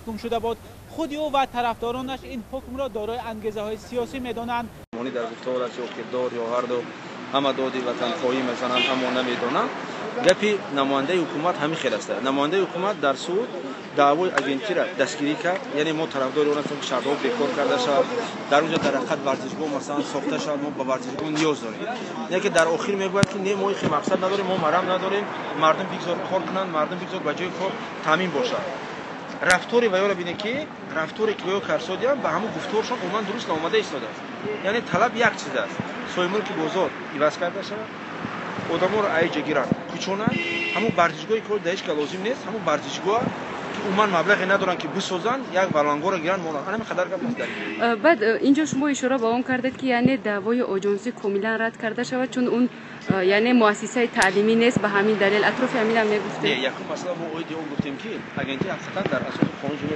Маҳкум шуда буд. Худи ӯ ва тарафдоронаш ин ҳукмро дорои ангезаҳои сиёсӣ медонанд. Дар гуфтор аст ё кирдор ё ҳарду, ҳама доди ватанхоҳӣ мезананд, аммо намедонанд. Гапи намояндаи ҳукумат ҳамин хел аст. Намояндаи ҳукумат дар суд даъвои агентиро дастгирӣ кард, яъне мо тарафдори он ҳастем, ки шартҳо бекор карда шавад, дар он ҷо дар ҳақиқат варзишгоҳ, масалан, сохта шавад, мо ба варзишгоҳ ниёз дорем. Не ки дар охир мегӯяд, ки не, мо ин мақсад надорем, мо марам надорем, мардум бигзор кор кунанд, мардум бигзор ба ҷои кор таъмин бошад. Рафтори ваёро бинед, ки рафторе ки ваё карсодиям, ба ҳамун гуфторшон умуман дуруст наомада истодааст. Яъне талаб як чиз аст: соҳибмулки бозор иваз карда шавад, одаморо аиҷа гиранд, кӯчонанд, ҳамун варзишгоҳе ки дар ҳеҷ ка лозим нест, ҳамун варзишгоҳ ки умуман маблағе надоранд, ки бисозанд, як валангоро гиранд, монанд. Ана ҳамин қадар гап аст дар ин. Баъд инҷо шумо ишора ба он кардед, ки яъне даъвои оҷонсӣ комилан рад карда шавад, чун он яъне муассисаи таълимӣ нест. Ба ҳамин далел атрофи ҳаминам мегуфтед. Не, якум масъала, мо оиди он гуфтем, ки агентӣ ҳақиқатан дар асоси қонуни ҷумҳурии